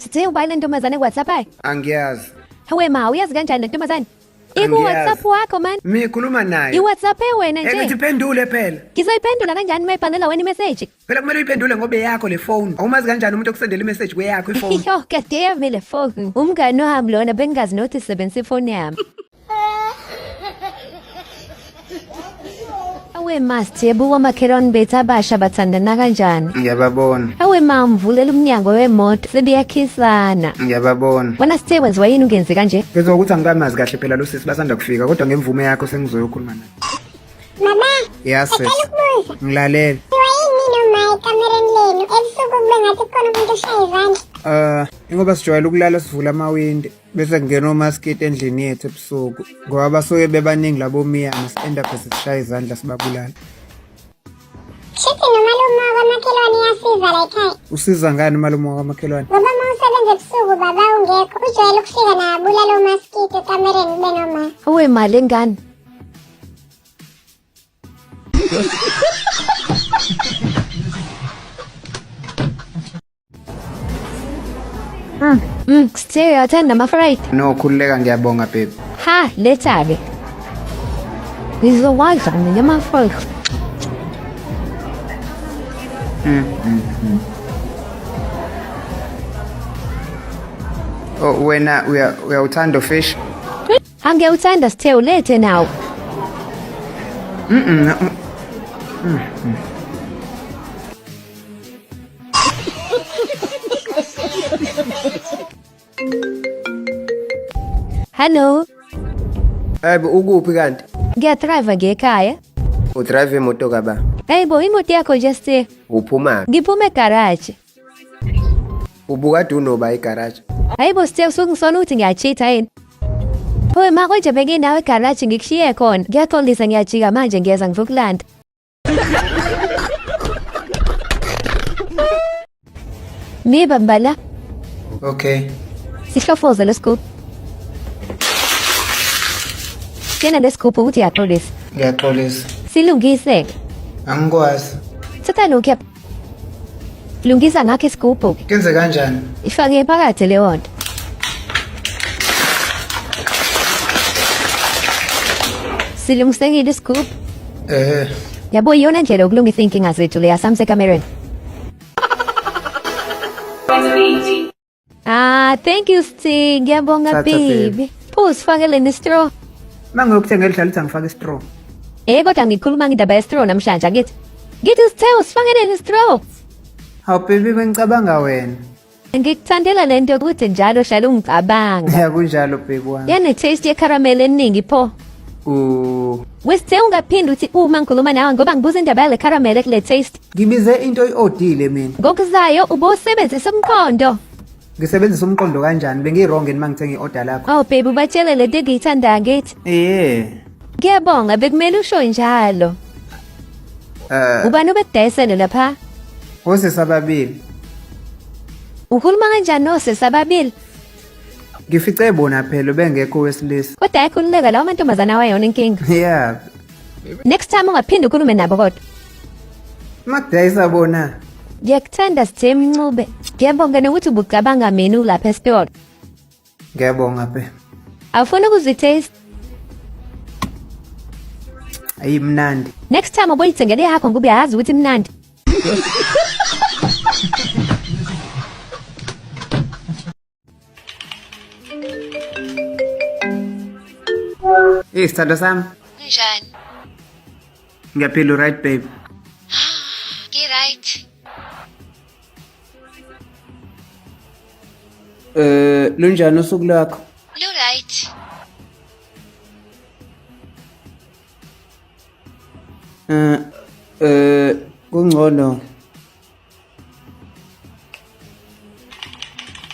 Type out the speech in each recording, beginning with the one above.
Sithe ubani le ntombazane ku-WhatsApp ayi? Angiyazi. Hawe ma, uyazi kanjani le ntombazane? Angiyazi. Iku-WhatsApp wakho man. Mikhuluma naye. I-WhatsApp wena Eke nje. iphendule phela. Ngizoyiphendula kanjani uma ibhalela wena imeseji? Phela kumele uyiphendule ngoba eyakho le phone. Awumazi kanjani umuntu okusendela imessage kweyakho ifone? Yo, kade yami le phone. Umngani wami lona bengingazi nokuthi sisebenzisa ifoni yami. Awe ma, Sithebe omakhelwane bethu abasha bathandana kanjani? Ngiyababona. Awe ma, ngivulela umnyango wemoto sebeyakhisana. Ngiyababona. Wena Sithe wenziwa yini ungenzi kanje? Ngizwa ukuthi angikamazi kahle phela lo sisi basanda kufika kodwa ngemvume yakho sengizoyokhuluma naye. Mama, Yes sis. ngicela ukubuza. Ngilalela. Kuthiwa yini noma ekamereni lenu ebusuku kube ngathi kukhona umuntu oshaya izandla? Ingoba sijwayele ukulala sivula amawindi bese kungena omaskiti endlini yethu ebusuku ngoba basuke bebaningi labo miyane si-end up sesishaya izandla sibabulala. Shuthi nomalume wakwamakhelwane uyasiza la ekhaya. Usiza ngani umalume wakwamakhelwane? Ngoba uma usebenza ebusuku baba ungekho, ujwayele ukufika nabulala omaskiti ekamereni kube noma. Awe ma, le ngane. Sithe uyathanda ama-fried? No, khululeka ngiyabonga baby. Ha, letha-ke. Ngizowadla mina ama-fried. Oh, wena uyawuthanda ufish? Angiyawuthanda Sithe ulethe nawo. Hello, Hayibo ukuphi kanti? ngiyadrayiva ngiye ekhaya. Udrive imoto kaba? Hey bo, imoto yakho nje Sithe. Uphuma? Ngiphume egaraji. Ubukade unoba egaraji? Hayi bo Sithe, usukungisona ukuthi ngiyachitha yini? Hoy ma konje benginawe egaraji ngikushiye khona. Ngiyaxolisa ngiyajika manje ngiyeza ngizokulanda. Niba mbala, Okay. sihlofoze lesigubhu. Tshena lesigubhu ukuthi uyaxolisa. Ngiyaxolisa. Silungise. Angikwazi. Thatha lokhu lungisa ngakho isigubhu. Kenze kanjani? Ifake phakathi leyo nto. Silungisekile isigubhu. Eh. Yabo iyona ndlela yokulungisa iy'nkinga zethu leya samsekamereni. Ah, thank you Sting. Ngiyabonga Thatha, babe. baby. Pho sifakele ne-straw. Mangiyokuthengela idlala uthi angifake istraw. Eh kodwa ngikhuluma ngindaba ye-straw namhlanje angithi. Ngithi Sithe usifakele ne-straw. Hawu baby bengicabanga wena. Ngikuthandela le nto yokuthi njalo hlala ungicabanga. Ya kunjalo baby wami. Yane-taste ye-caramel eningi pho. U Wesithe ungaphindi uthi uma ngikhuluma nawe ngoba ngibuza indaba yale caramel kule taste. Ngibize into oyi-odile mina. Ngokuzayo ubosebenzisa umqondo. Ngisebenzisa umqondo kanjani? Bengiyi-wrong yini uma ngithenga i-order lakho? Oh baby ubatshele lento engiyithandayo ngithi. Eh. Ngiyabonga bekumele usho njalo. Ubani obekudayisele lapha? Osisi ababili. Ukhuluma kanjani nosisi ababili? Ngifice bona phela bengekho owesilisa. Kodwa ayakhululeka lawo mantombazane awayona inkinga. Yeah. Next time ungaphinde ukhulume nabo kodwa. Makudayisa bona. Ngiyakuthanda Sithe Mncube. Ngiyabonga nokuthi ubucabanga mina ulapha esitolo. Ngiyabonga be. Awufuni ukuzitaste? Ayimnandi. Next time uboyithengele yakho ngoba uyazi ukuthi imnandi. Hey sithandwa sami. Kunjani? Ngiyaphila right babe. Ngi-right. Eh lunjani usuku lwakho? Lu-right. Eh eh kungcono.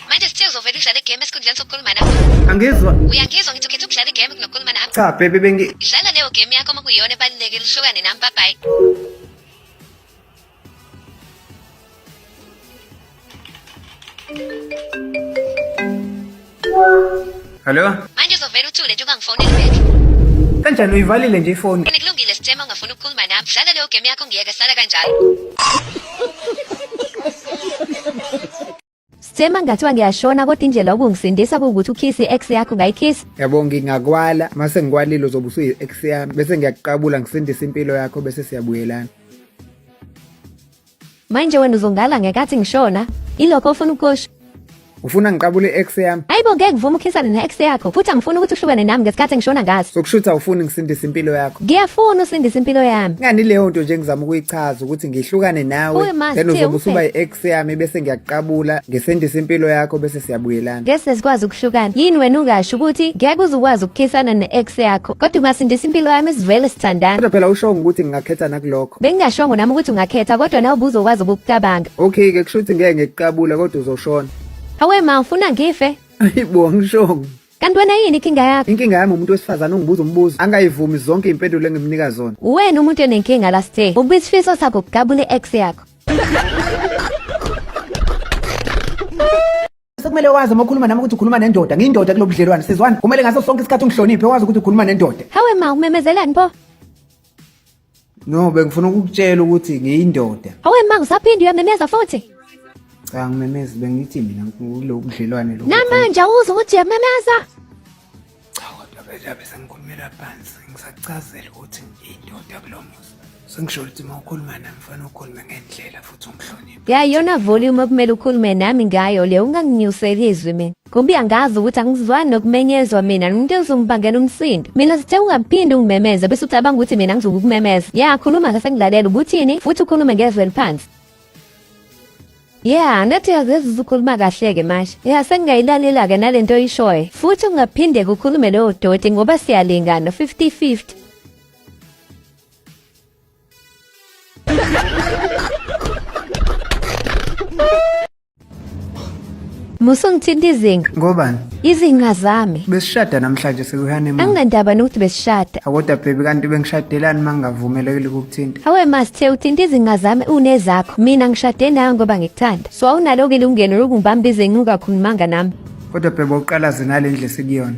Manje sithe uzovele udlale igame esikhundleni sokukhuluma nami. Angizwa. Uyangizwa ngithi ukhetha ukudlala igame kunokukhuluma nami. Cha baby bengi Dlala leyo game yakho uma kuyiyona ebalulekile uhlukane nami bye bye. Hello? Manje uzovele uthule nje ungangifoneli back. Kanjani uyivalile nje ifoni? Kulungile Sithema ungafuni ukukhuluma nami. Dlala leyo game yakho ngiyeke sala kanjalo. Sema ngathiwa ngiyashona kodwa indlela yokungisindisa kuwukuthi ukhisi i-ex yakho ungayikhisi. Yabo ngingakwala mase ngikwalile uzobe usuyi-ex yami bese ngiyakuqabula ngisindise impilo yakho bese siyabuyelana. Manje wena uzongala ngekathi ngishona. Ilokho ofuna ukusho. Ufuna ngiqabule i-ex yami? Hayibo ngeke ngivume ukhisane ne-ex yakho futhi angifuni ukuthi uhlukane nami ngesikhathi engishona ngaso. Sokushutha awufuni ngisindise impilo yakho. Ngiyafuna usindise impilo yami. Ngani leyo nto nje ngizama ukuyichaza ukuthi ngihlukane nawe Uye ma, then Sithe, uzobe usuba ungiphe. i-ex yami bese ngiyakuqabula ngisindise impilo yakho bese siyabuyelana. Ngeke sikwazi ukuhlukana. Yini wena ungasho ukuthi ngeke uze ukwazi ukukhisana ne-ex yakho kodwa ungasindisa impilo yami sivele sithandana. Kodwa phela ushongo ukuthi ngingakhetha nakulokho. Bengingashongo nami ukuthi ungakhetha kodwa nawe ubuzokwazi ukukucabanga. Okay ke kusho ukuthi ngeke ngikuqabule kodwa uzoshona. Hawe ma ufuna ngife? Hayibo angishongo. Kanti wena yini inkinga yakho? Inkinga yami umuntu wesifazane ongibuza umbuzo angayivumi zonke impendulo engimnika zona. Uwena umuntu onenkinga la Sthe. Ukuba isifiso sakho ukugabula i-ex yakho. Sekumele wazi uma ukhuluma nami ukuthi ukhuluma nendoda, ngiyindoda kulo budlelwane sizwana. Kumele ngaso sonke isikhathi ungihloniphe wazi ukuthi ukhuluma nendoda. Hawe ma umemezelani pho? No, bengifuna ukukutshela ukuthi ngiyindoda. Hawe ma usaphinde uyamemeza futhi. Cha ngimemezi bengithi mina kulo budlelwane lo. Namanje awuzwa ukuthi uyamemeza. Cha kodwa bese sengikhulumela phansi ngisachazela ukuthi ngiyindoda kulo muzi. Sengisho ukuthi uma ukhuluma nami fanele ukhulume ngendlela futhi ungihloniphe. Ya iyona volume okumele ukhulume nami ngayo le unganginyuseli izwi mina. Kumbi angazi ukuthi angizwani nokumenyezwa mina umuntu ozongibangela umsindo. Mina sithe ungaphinde ungimemeze bese ucabanga ukuthi mina ngizokukumemeza. Ya khuluma ke sengilalela ubuthini futhi ukhulume ngezwi eliphansi. Ya nathi yazi uzukhuluma kahle-ke manje. Ya sengingayilalela-ke nalento oyishoyo. Futhi ungaphinde kukhulume leyo doti ngoba siyalingana 50-50. Musungithinta izinga. Ngobani? Izinga zami. Besishada namhlanje sekuyi-honeymoon. Anginandaba nokuthi besishada. Akodwa baby kanti bengishadelani uma ngingavumelekile ukukuthinta? Hawe Masthe uthinta izinga zami unezakho. Mina ngishade nawe ngoba ngikuthanda. So awunalo-ke ilungelo lokungibamba izinga ungakhulumanga nami. Kodwa baby uqalaze nale ndlu esikuyona.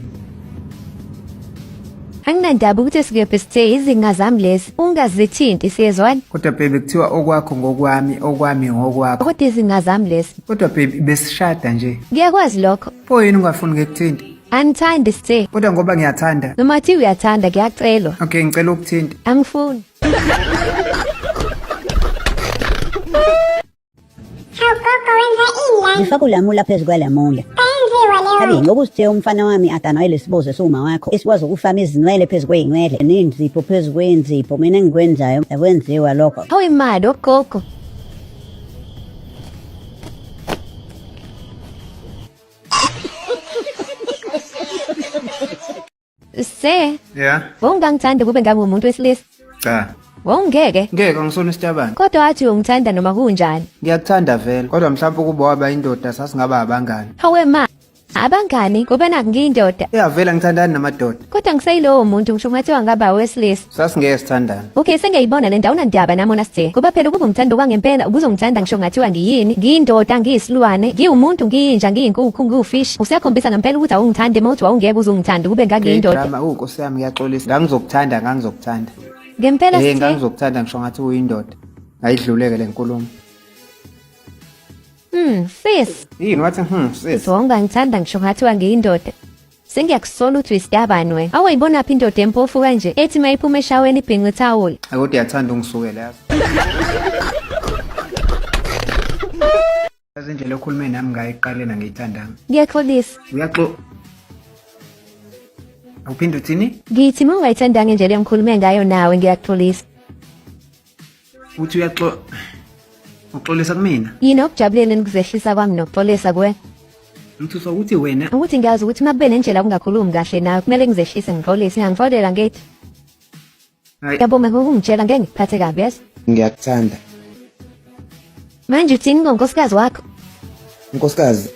Anginandaba ukuthi sikephi sithe izinga zami lezi. Ungazithinti siyezwana. Kodwa baby kuthiwa okwakho ngokwami, okwami ngokwakho. Kodwa izinga zami lezi. Kodwa baby besishada nje. Ngiyakwazi lokho. Pho yini ungafuni ngikuthinte? Angithandi sithe. Kodwa ngoba ngiyathanda. Noma thi uyathanda kuyacelwa. Okay ngicela ukuthinta. Angifuni. Hawu gogo wenza ini la? Ngifaka ulamula phezu kwelamula. Ayenziwa leyo Habi nto. ngoba usithe umfana wami adanwele isibozo esiwuma wakho esikwazi ukufama izinwele phezu kwey'nwele ney'nzipho phezu kwey'nzipho mina engikwenzayo akwenziwa lokho. Hawu imali ogogo. Se, Yeah. wawungangithanda kube ngabe umuntu wesilisa. Cha. Wawungeke. Ngeke angisona isitabane. Kodwa wathi ungithanda noma kunjani. Ngiyakuthanda vele. Kodwa mhlawumbe ukuba waba indoda sasingaba abangani. Hawe ma, abangani ngoba naku ngiyindoda. Iyavela ngithandani namadoda. Kodwa ngiseyilowo muntu ngisho kungathiwa ngaba owesilisa. Sasingeke sithandane. Okay, sengiyayibona le ndawo unandaba nami ona sithe. Ngoba phela ukuba ungithanda okwangempela ubuzongithanda ngisho kungathiwa ngiyini, ngiyindoda, ngiyisilwane, ngiwumuntu, ngiyinja, ngiyinkukhu, ngiwufish. Usuyakhombisa ngempela ukuthi awungithandi uma uthi wawungeke uzungithanda kube ngangiyindoda. Drama, oh Nkosi yami ngiyaxolisa. Ngangizokuthanda, ngangizokuthanda. Ngempela Eh sithe. ngangizokuthanda ngisho ngathi uyindoda. Ayidluleke le nkulumo. Sis. Yini wathi sis. Wawungangithanda ngisho ngathiwa ngiyindoda. Sengiyakusola ukuthi uyisitabani wena. Awuyibonaphi indoda empofu kanje ethi uma iphuma eshaweni ibhince ithawula. Kodwa uyathanda ungisukela yazi. Yazi indlela okhulume nami ngayo ekuqaleni angiyithandanga. Ngiyaxolisa. Uyaxo Awuphinde uthini? Ngithi uma ungayithandanga indlela engikhulume ngayo nawe ngiyaxolisa. Uthi uyaxo uxolisa kumina? Yini okujabulele nikuzehlisa kwami nokuxolisa kuwe? Ngithuswa ukuthi wena Ukuthi ngiyazi ukuthi uma kube nendlela ungakhulumi kahle nawe kumele ngizehlise ngixolise ngiyangixolela ngithi. Hayi. Yabonga ngokungitshela ngeke ngikuphathe kabi yazi. Ngiyakuthanda. Manje uthini ngonkosikazi wakho? Nkosikazi,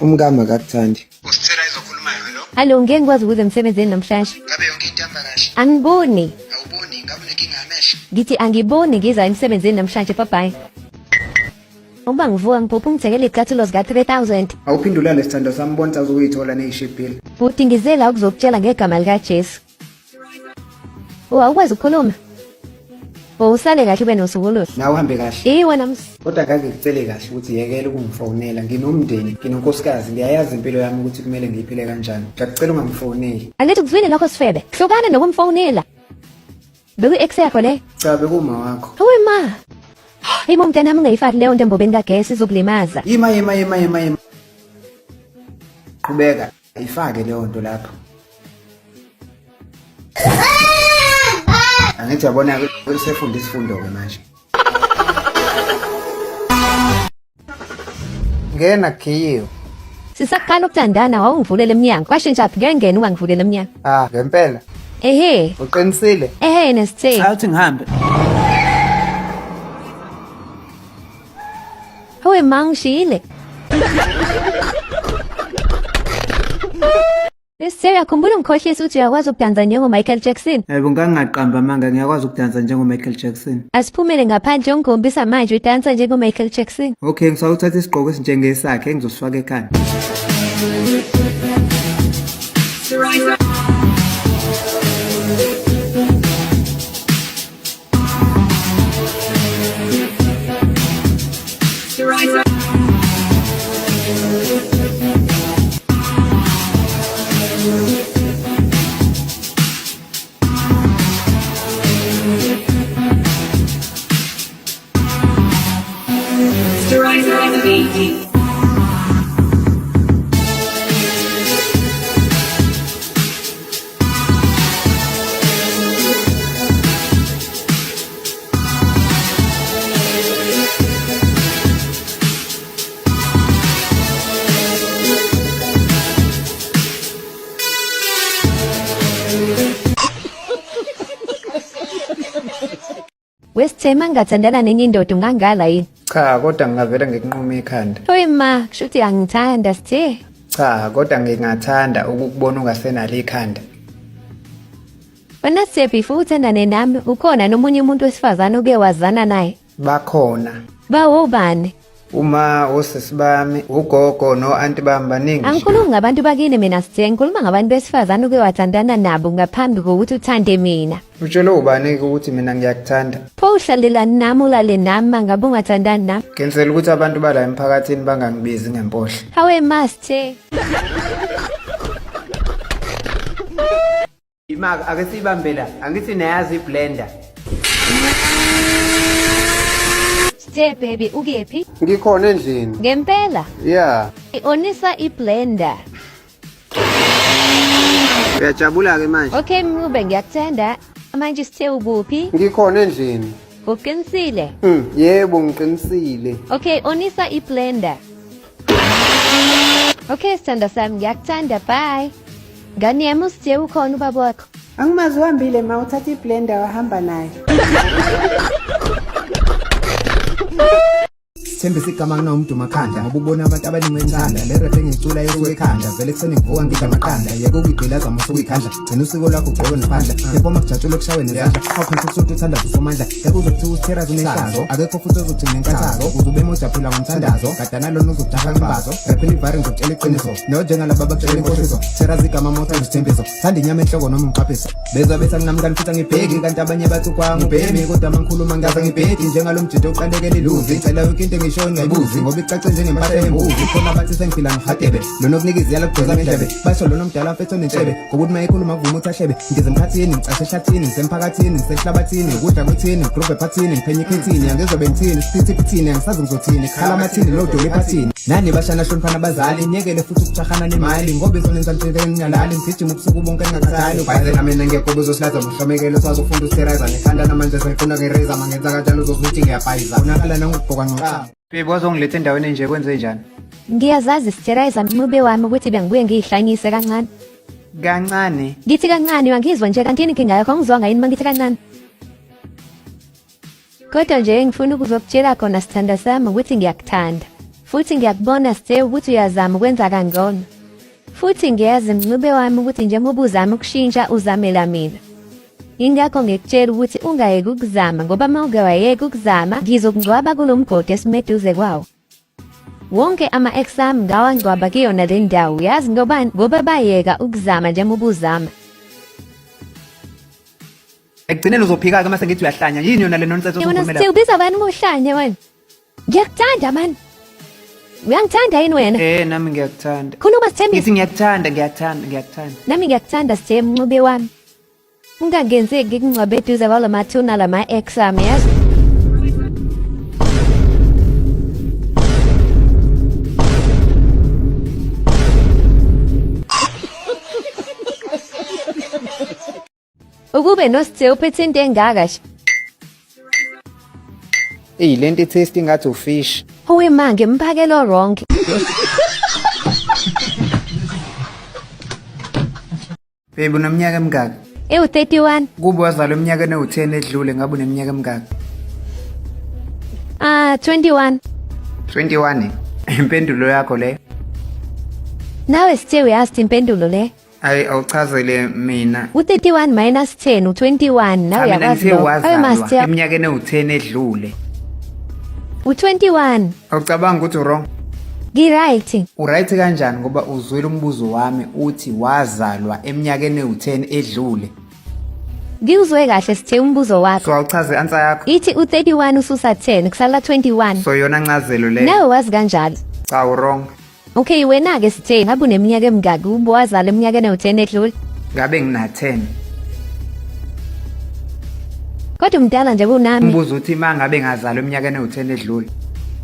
umkami akakuthandi. Usithela izokhulumayo hello? Hallo ngeke ngikwazi ukuza emsebenzini namhlanje. Ngabe yonke into ihamba kahle? Angiboni. Awuboni ngabe unenkinga yamehlo? Ngithi angiboni ngiza emsebenzini namhlanje bye bye. Uma ngivuka ngiphupha ungithengele iy'cathulo zika-3000. Awuphinde ulale sithandwa sami bona sazokuyithola neyishibhile. Bhuti ngize la ukuzokutshela ngegama likaJesu. Oh, awukwazi ukukhuluma? Usale kahle ube nosuku oluhle. Nawe uhambe kahle. Eh wena ms. Kodwa ngake ngikucele kahle ukuthi yekela ukungifonela. Nginomndeni, nginonkosikazi, ngiyayazi impilo yami ukuthi kumele ngiyiphile kanjani. Ngiyakucela ungangifoneli. Angithi kuzwile lokho sifebe. Hlukana nokumfonela. Beku ex yakho le. Cha bekuma wakho. Hawe ma. Hey mom mntanami ungayifaki leyo nto embobeni kagesi izokulimaza. Yima yima yima yima yima. Qhubeka, ifake leyo nto lapho. Angithi yabona usefunda isifundo ke manje. Ngena khiyiwe. Sisaqala ukuthandana wawungivulela emnyango. Kwashintsha phi ngeke ungangivulela emnyango. Ah, ngempela. Ehe. Uqinisile. Ehe nesithe. Awuthi ngihambe. Hawe ma ngishiyile. Sisithe uyakhumbula ungikhohlisa ukuthi uyakwazi ukudansa njengo-Michael Jackson. Yebo ngangingaqamba amanga ngiyakwazi ukudansa njengo-Michael Jackson. Asiphumele ngaphandle ungikhombisa manje udansa njengo-Michael Jackson. Okay, ngisawuthatha isigqoko esinjengesakhe engizosifaka ekhanda. Wesithema ngingathandana nenye indoda ungangala yini? Cha, kodwa ngingavele ngikunqume ikhanda. Hoyi ma, kusho ukuthi angithanda sithe. Cha, kodwa ngingathanda ukukubona ungasenalo ikhanda. Wena sithe before uthandane nami ukhona nomunye umuntu wesifazane oke wazana naye. Bakhona. Bawobani? Uma osisi bami, ugogo no-anti bami baningi. nje. Angikhulumi ngabantu bakini mina sithe, ngikhuluma ngabantu besifazane oke wathandana nabo ngaphambi kokuthi uthande mina. Utshelwe ubani-ke ukuthi mina ngiyakuthanda? Pho uhlalelani nami ulale nami mangabe ungathandani nami? Ngenzela ukuthi abantu bala emphakathini bangangibizi ngempohlo. Hawe ma sithe. Imaka ake siyibambe la. Angithi nayazi iblender. Sithe baby ukephi? Ngikhona endlini. Ngempela. Yeah. Onisa iblender. Uyajabula ke manje? Okay Mncube ngiyakuthanda. Manje sithe ukuphi? Ngikhona endlini. Uqinisile. Yebo ngiqinisile. Okay, onisa iblender. Okay, sithanda sami ngiyakuthanda. Bye. Ngane yami usithe ukhona ubaba wakho. Angimazi uhambile ma uthatha iblender wahamba nayo. Sithembisa igama kunomuntu makhanda ngoba ubona abantu abaningi enthanda le rap engicula yosuke ekhanda vele kuseni ngivuka ngidla amaqanda yeke ukuyigqilaza musu ukuyikhandla gcina usiko lwakho ugqoke nophandla performa kujatshulwe kushawe nezandla awukhonsa ukusonta uthandazo usomandla ngeke uze kuthiwa usitherazi unehlazo akekho futhi ozothi nginenkathazo uze ube moja phila ngomthandazo gadana lona uzokujaha imbazo rephela ivari ngizokutshela iqiniso nonjengalaba bakutshela inkohliso therazi igama motha izithembiso thanda inyama enhloko noma umqaphiso bezwa bethi anginamngani futhi angibheki kanti abanye bathi kwangibhemi kodwa mangikhuluma ngaze ngibheki njengalo mjito oqalekela iluzi cela yonke into engishoyo ngingayibuzi ngoba icace njengempahla yembuzi khona bathi sengiphila ngihadebe lona okunika iziyala kugqoza ngendlebe basho lona omdala mfethu onentshebe ngokuthi uma ekhuluma kuvuma ukuthi ahlebe ngize emkhathini ngicashe ehlathini ngisemphakathini ngisehlabathini ukudla kwethini ngigrove ephathini ngiphenye ikhethini angizwa bengithini siphithipithini angisazi ngizothini khala amathini lo doli ephathini nani bashana hloniphana abazali niyekele futhi ukujahana nemali ngoba izonenza nitshele ngingalali ngigijima ubusuku bonke ngingakhathali ubhayizela mina ngekho buzosilaza muhlomekele sazi ufunda usitheraza nekhanda namanje sengifuna ngereza mangenza kanjalo uzozuthi ngiyabhayiza bonakala nangokugqoka ncoca. Babe wazongiletha endaweni enje kwenze njani? Ngiyazazi sitherayiza Mncube wami ukuthi bengibuye ngiyihlanyise kancane. Kancane. Ngithi kancane uyangizwa nje kanti yini inkinga yakho angizwanga yini mangithi kancane. Kodwa nje ngifuna ukuzokutshela khona sithanda sami ukuthi ngiyakuthanda. Futhi ngiyakubona sithe ukuthi uyazama ukwenza kangcono. Futhi ngiyazi Mncube wami ukuthi njengoba uzama ukushintsha uzamela mina. Ingakho ngikutshela ukuthi ungayeki ukuzama ngoba uma uke wayeka ukuzama ngizokungcwaba kulo mgodi esimeduze kwawo. Wonke ama-ex ami ngawangcwaba kuyona le ndawo yazi ngobani ngoba bayeka ukuzama njengoba uzama. Ekugcineni uzophika-ke uma sengithi uyahlanya. Yini yona le nonsense Wena osukhulumela? Sithe ubiza bani ngohlanya wena? Ngiyakuthanda mani. Uyangithanda yini wena? Eh nami ngiyakuthanda. Khuluma Sithembiso. Ngithi ngiyakuthanda, ngiyakuthanda, ngiyakuthanda. Nami ngiyakuthanda Sithe mncube wami. Ungangenzeki ngikungcwabe eduze kwala mathuna lama ex ami yazi. Ukube noSithe uphethe into engaka nje. Eyi lento i-taste ngathi ufish. Owe ma ngimphakelo wrong. Baby uneminyaka emingaki? Ewu 31. Kube wazalwa eminyakeni ewu-10 edlule ngabe uneminyaka emingaki? Ah 21. 21. Impendulo yakho leyo. Nawe Sithe uyazi impendulo le. Ayi awuchazele mina. U-31 minus 10 u-21 nawe Cha, mina uyakwazi ngithe lokho. Awe wazalwa master eminyakeni ewu-10 edlule. u-21 Awucabanga ukuthi wrong? ngi-right. Uright kanjani ngoba uzwile umbuzo wami uthi wazalwa eminyakeni ewu-10 edlule. Ngiwuzwe kahle Sithe umbuzo wakho. So awuchaze i-answer yakho. Ithi u-31 ususa 10 kusala 21. So yona ncazelo leyo. Nawe wazi kanjalo. Cha wrong. Okay wena-ke Sithe ngabe uneminyaka emingaki ube wazalwa eminyakeni ewu-10 edlule? Ngabe ngina 10. Kodwa umdala nje kunami. Umbuzo uthi uma ngabe ngazalwa eminyakeni ewu-10 edlule.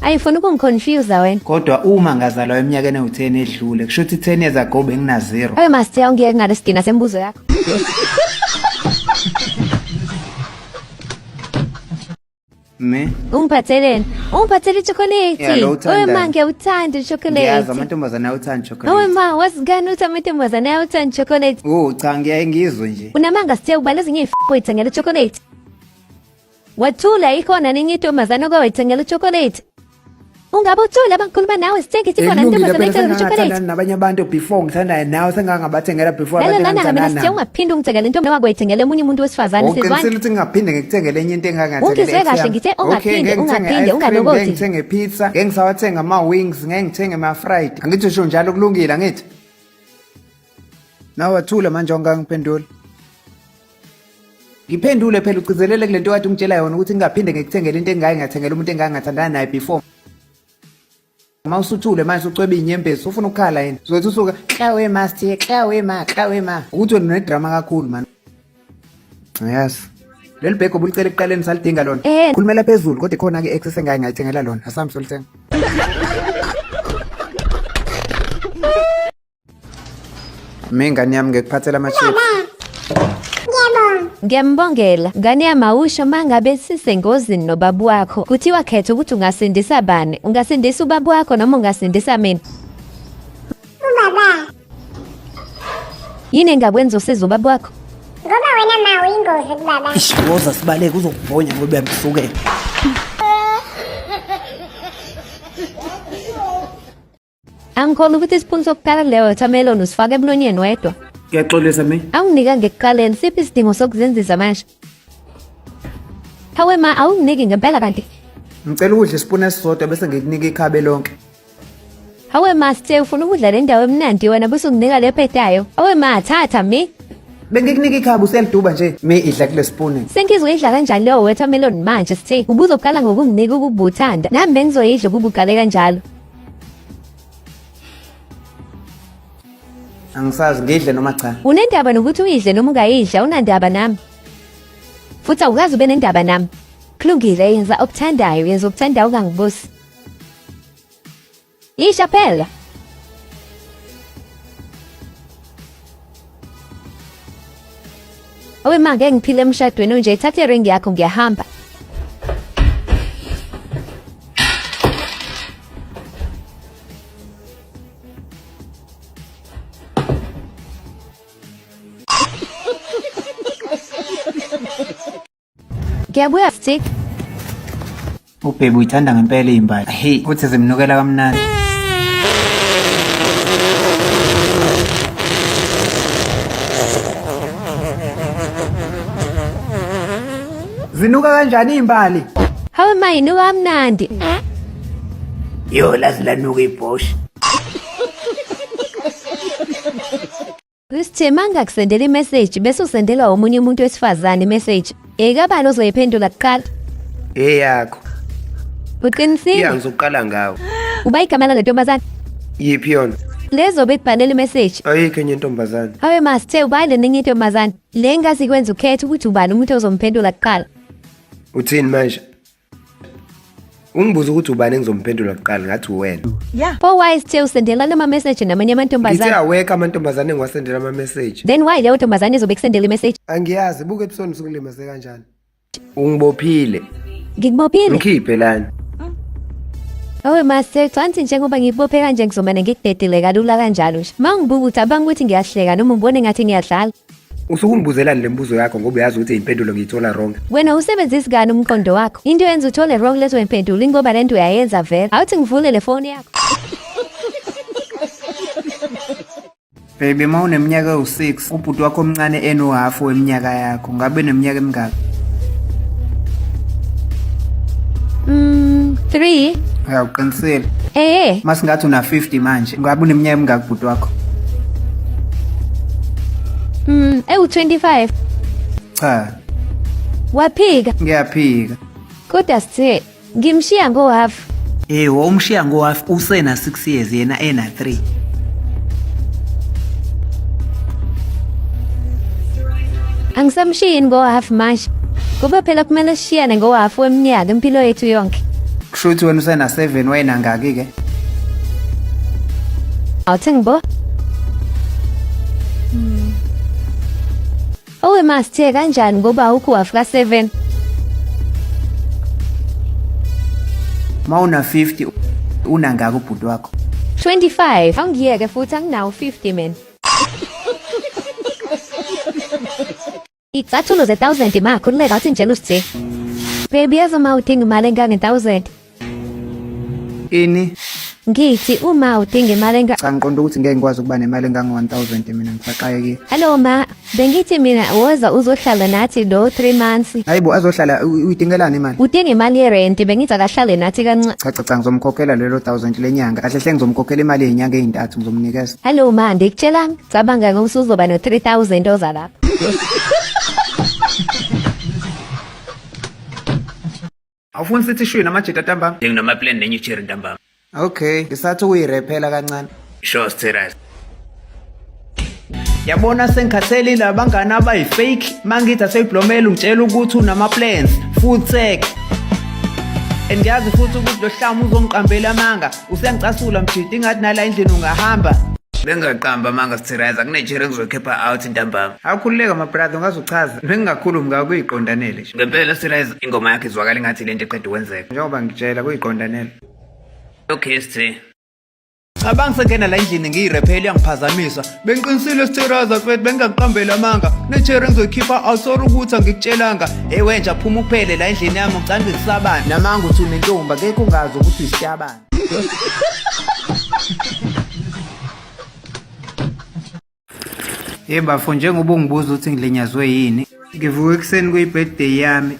Ayifuna ukungiconfuse wena. Kodwa uma ngazalwa eminyakeni ewu-10 edlule kusho ukuthi 10 years ago bengina 0. Awe Master awungiyeke ngalesidina sembuzo yakho. Me? Ungiphatheleni? Ungiphathele ichocolate. Yeah, lo Owe ma uthandayo. ngiyawuthanda Ngiyazi ichocolate. amantombazane ayawuthanda Owe chocolate. ma wazi ngani ukuthi amantombazane ayawuthanda ichocolate? Oh cha ngiyaye ngizwe nje. Unamanga Sithe ubala ezinye iy'f*** uyithengela ichocolate. Wathula ikhona nenye intombazane okwawayithengela ichocolate. Ungabe uthule abangikhuluma nawe Sithe ngithi khona Kulungile intombazane phela oyithengela ichocolate. sengangathandani nabanye abantu before ngithandane nawe sengangabathengela before abantu Lalela lana mina engangithandana Sithe nabo. ungaphinde ungithengele intombi noma kwayithengela omunye umuntu wesifazane sizwana. Uqinisile ukuthi ngingaphinde ngikuthengele enye into engangathengele Ungizwe ex kahle yami. ngithe Okay, ungaphinde ngeke ngithenge ungaphinde ice cream, ngeke ungalokothi. ngithenge pizza, ngeke ngisawathenga ama-wings, ngeke ngithenge ama-fried. Angithi usho njalo kulungile angithi? Nawe wathula manje awungangiphenduli. Ngiphendule phela ugcizelele kule nto kade ungitshela yona ukuthi ngingaphinde ngikuthengele into engaye ngathengela umuntu engaye ngathandana naye before. Uma usuthule manje ucweba iy'nyembezi ufuna ukukhala yini? Uzothi usuka klawe ma sithiye klawe ma klawe ma. Ukuthi wena unedrama kakhulu man. Yes. Leli bhegi obulicela ekuqaleni salidinga lona. Eh. Khulumela phezulu kodwa ikhona-ke i-excess engaye ngayithengela lona. Asambe solithenga. Mengane yami ngikuphathela ama-chips. Ngiyabonga. Ngiyambongela ngane yami awusho mangabe sisengozini nobaba wakho kuthiwa khetha ukuthi ungasindisa bani ungasindisa ubaba wakho noma ungasindisa mina Ubaba. yini engakwenza usize ubaba wakho Ngoba wena ma uyingozi kubaba. Ish, woza sibaleke uzokubhonya ngoba uyamsukela. Angikholwa ukuthi isipuni sokuqala kuleyo watermelon usifaka emlonyeni wedwa. Ngiyaxolisa mi. Awunginika ngekuqaleni siphi isidingo sokuzenzisa manje? Hawe ma awunginiki ngempela kanti. Ngicela ukudla isipuni esisodwa bese ngikunika ikhabe lonke. Hawe ma sithe ufuna ukudla le ndawo emnandi wena bese unginika le phedayo. Hawe ma thatha mi. Bengikunika ikhabe useliduba nje. Mi idla kule sipuni. Sengizoyidla kanjani leyo watermelon manje sithe ubuzoqala ngokunginika ukubuthanda. Nami bengizoyidla ukuba uqale kanjalo. Angisazi ngidle noma cha. Unendaba nokuthi uyidle noma ungayidla unandaba nami. Futhi awukazi ube nendaba nami. Kulungile yenza okuthandayo yenza okuthandayo ungangibusi. Isha phela. Owe ma ngeke ngiphile emshadweni onje thatha iringi yakho ngiyahamba. Ngiyabuya Stick. Ubhebi uyithanda ngempela izimbali. Hey, uthi zimnukela kamnandi. Zinuka kanjani izimbali? Hawe ma inuka kamnandi. Yo, lazi lanuka ibhoshi. Sithe mangakusendela imeseji bese usendelwa omunye umuntu wesifazane imeseji. Ekabani ozoyiphendula kuqala? Eyakho. Uqinisile? Ya ngizoqala ngawe. Uba igama lale ntombazane? Yiphi yona? Lezo bekubhalela imeseji. Ayikho enye intombazane. Hawe ma sithe ubani le nenye intombazane? Le ngazi kwenza ukhethe ukuthi ubani umuntu ozomphendula kuqala. Uthini manje? Ungibuza ukuthi ubani engizomphendula kuqala ngathi uwena. Yeah. Pho why sithe usendela lama message namanye amantombazane? Ngithe awekho amantombazane engiwasendela ama message. Then why leyo ntombazane izobe kusendela imessage? Angiyazi buka ebusweni usukulimaze kanjani. Ungibophile. Ngikubophile? Ngikhiphe lana. Awe master, canti njengoba ngikubophe kanje ngizomane ngikudedele kalula kanjalo nje. Uma ngibuka ucabanga ukuthi ngiyahleka noma ubone ngathi ngiyadlala. Usuke ungibuzelani le mbuzo yakho ngoba uyazi ukuthi impendulo ngiyithola wrong. Wena usebenzisi kani umqondo wakho? Into yenza uthole wrong lezo impendulo ingoba lento uyayenza vele. Awuthi ngivule le phone yakho. Baby uma uneminyaka ewu-6 ubhuti wakho omncane enohafu weminyaka yakho ngabe neminyaka emingaki? 3. Uyawuqinisile. Eh. Masingathi una 50 manje ngabe uneminyaka emingaki ubhuti wakho? Ewu 25. Cha. Waphika. Ngiyaphika. Kodwa sithe ngimshiya ngohafu. Eh, wawumshiya ngohafu usena 6 years yena ena 3. Angisamshiyi ngohafu manje. Kuba phela kumele sishiyane ngohafu weminyaka impilo yethu yonke. Kusho ukuthi wena usena 7 wayenangaki ke? Awuthi ngibo. Owe masithe kanjani ngoba awukho hafu ka-7? Uma una 50 unangaki ubhuti wakho? 25. Awungiyeke futhi anginawo 50 mina. Icathulo ze-1000 ma khululeka awuthi ngitshela usithe. Baby yazi uma udinga imali engange-1000. Ini? Ngithi uma udinga imali enga Cha ngiqonda ukuthi ngeke ngikwazi ukuba nemali engange-1000 mina ngisaqayekile. Hello ma, bengithi mina woza uzohlala nathi lo 3 months. Hayibo azohlala uyidingelani imali? Udinga imali yerenti bengithi akahlale nathi kancane. Cha cha cha ngizomkhokhela lelo 1000 lenyanga. Kahle hle ngizomkhokhela imali yezinyanga ezintathu ngizomnikeza. Hello ma, ndikutshela cabanga ngokuthi uzoba no 3000 oza lapha. Awufuni sithi shwi namajita ntambama? Nginama-plan nenye icherry ntambama. Okay, ngisathi ukuyirephela kancane. Sure, Sitherazi. Yabona sengikhathele labangani abayi-fake mangithi aseyiblomela ungitshela ukuthi unama-plans futsek and ngiyazi futhi ukuthi lo hlamu uzongiqambela amanga usengicasula mjidi ingathi nala endlini ungahamba. Bengingaqamba amanga Sitherazi, akunecherry engizokhipha out ntambama. Awukhululeka my brother ungazuchaza bengingakhulumi ngayo kuyiqondanele nje. Ngempela Sitherazi, ingoma yakho izwakala ingathi lento eqeda ukwenzeka. Njengoba ngitshela kuyiqondanele. Okay Sithe. Cabanga sengena la endlini ngiyirephela iyangiphazamisa. Bengiqinisile Sitheraza mfethu bengingakuqambeli amanga. Nechere ngizoyikhipha out sorry ukuthi angikutshelanga. Hey wenja phuma uphele la endlini yami ucanda isabane. Namanga uthi unentombi akekho ungazi ukuthi uyisitabane. Hey bafo njengoba ungibuza ukuthi ngilinyazwe yini. Ngivuka ekuseni kuyi-birthday yami.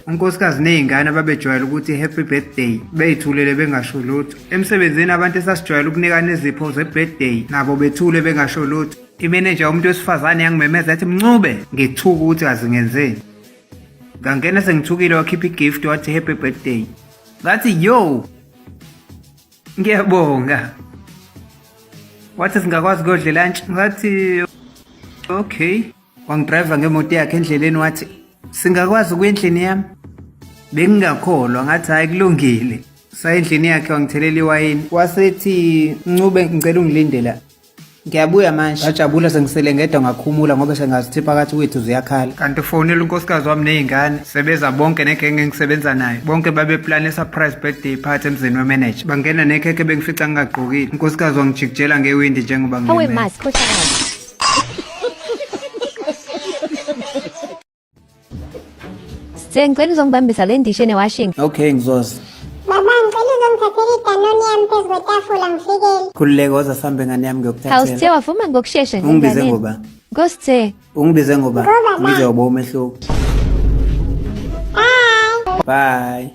Unkosikazi nezingane ababejwayele ukuthi happy birthday beyithulele bengasho lutho. Emsebenzini abantu esasijwayele ukunikana izipho ze-birthday nabo bethule bengasho lutho. Imeneja yomuntu wesifazane yangimemeza yathi Mncube, ngithuka ukuthi azingenzeni. Ngangena sengithukile wakhipha igift wathi happy birthday. Ngathi yo ngiyabonga. Wathi singakwazi kuyodla lunch ngathi okay. Wangidrive ngemoto yakhe endleleni wathi singakwazi ukuya endlini yami. Bengingakholwa ngathi hayi kulungile. Saya endlini yakhe wangithelela iwayini. Wasethi Ncube ngicela ungilinde la. Ngiyabuya manje. Ngajabula sengisele ngedwa ngakhumula ngoba sengazithi phakathi kwethu ziyakhala. Kanti ufonela unkosikazi wami nezingane sebeza bonke negenge engisebenza nayo. Bonke babeplane surprise birthday party emzini wemanager. Bangena nekhekhe bengifica ngingagqokile. Unkosikazi wangijikijela ngewindi njengoba Awe ngilimele. ma, sikhohlakala. Sithe ngicela uzongibambisa le ndishi ene-washing. Okay ngizoza. Baba ngicela uzongithathela idanoni yami phezu kwetafula ngifikele. Khululeka woza sambe ngane yami Hawu ngiyokuthathela. Sithe wavuma ngokushesha nje Ungibize enganeni. ngoba? Ngosithe. Ungibize ngoba? Ngoba ba. Ngizoba umehluko. Bye. Bye.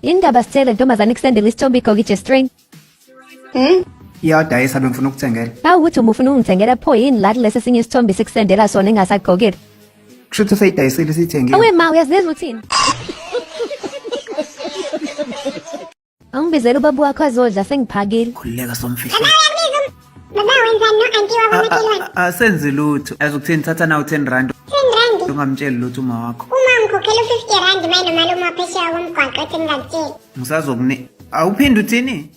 Indaba sithele ntombazane ikusendela isithombe igqoke i-string. Iyadayisa bengifuna ukuthengela. Bawukuthi uma ufuna ungithengela pho yini la kulesi esinye isithombe sikusendela sona engasagqokile. Kusho ukuthi useyidayisile isithengiwe. Awe ma uyazizwa uthini? Angibizele ubaba wakho azodla sengiphakile. Khululeka somfihlo. Baba wenzani no-anti wakwamakhelwane? Asenzi lutho. Yazi ukuthini thatha nawu 10 rand. 10 rand. Ungamtsheli lutho uma wakho. Uma ngikhokhela u-50 rand maye nomalume waphesheya komgwaqo ethi ngingakutsheli. Ngisazokuni. Awuphinde uthini?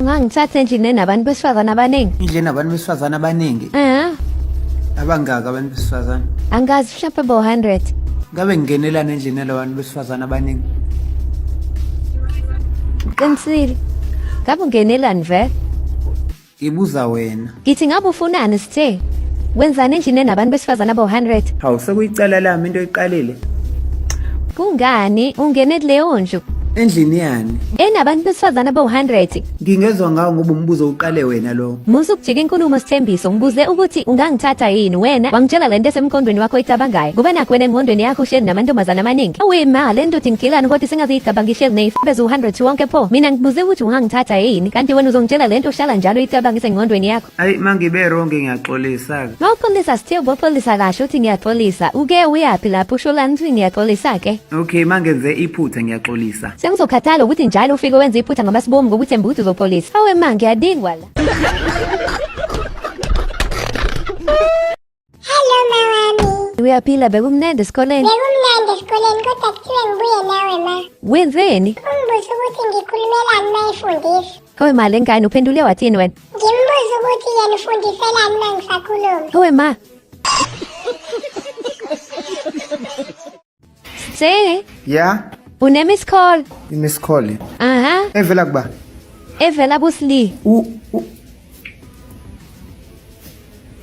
Ungangithatha endlini enabantu besifazane abaningi. Indlela nabantu besifazane abaningi. Eh, Abangaka abantu besifazane. angazi mhlawumbe bo 100. Ngabe ngingenelana endlini yalabantu besifazane abaningi. Qinisile. Ngabe ungenelani vele? Ngibuza wena. Ngithi ngabe ufunani sithe? Wenzani endlini enabantu besifazane abo 100? Hawu sekuyicala lami into oyiqalile. Kungani ungene kuleyo ndlu? Endlini yani? Enabantu besifazane abo 100. Ngingezwa ngawo ngoba umbuzo uqale wena lo. Musa ukujika inkulumo Sithembiso, ngibuze ukuthi ungangithatha yini wena wangitshela lento esemqondweni wakho oyicabangayo. Ngoba nakho wena engqondweni yakho uhleli namantombazane amaningi. Awe ma, le nto uthi ngigilani kodwa singaziyicabanga ihleli ney'febe eziwu-100 wonke pho. Mina ngibuze ukuthi ungangithatha yini, kanti wena uzongitshela lento ohlala njalo uyicabanga isengqondweni yakho. Ayi mangibe wrong ngiyaxolisa ke. Mawuxolisa sithe uboxolisa kahle uthi ngiyaxolisa. Uke uyaphi lapho usho lani uthi ngiyaxolisa ke? Okay mangenze iphutha ngiyaxolisa. Sengizokhathala ukuthi njalo ufike wenze iphutha ngoba sibomu ngokuthemba ukuthi uzoxolisa. Awe ma ngiyadingwa la. Hello ma wami. Uyaphila bekumnandi esikoleni. Bekumnandi esikoleni kodwa kuthiwe ngibuye nawe ma. Wenzeni? Ungibuze ukuthi ngikhulumelani ma efundisa. Awe ma le ngane uphendule wathini wena? Ngimbuze ukuthi yena ufundiselani ma ngisakhuluma. Awe ma. Sithe Ya, une miss call. i-miss call. Aha, Evela kuba. evela kuSli. U u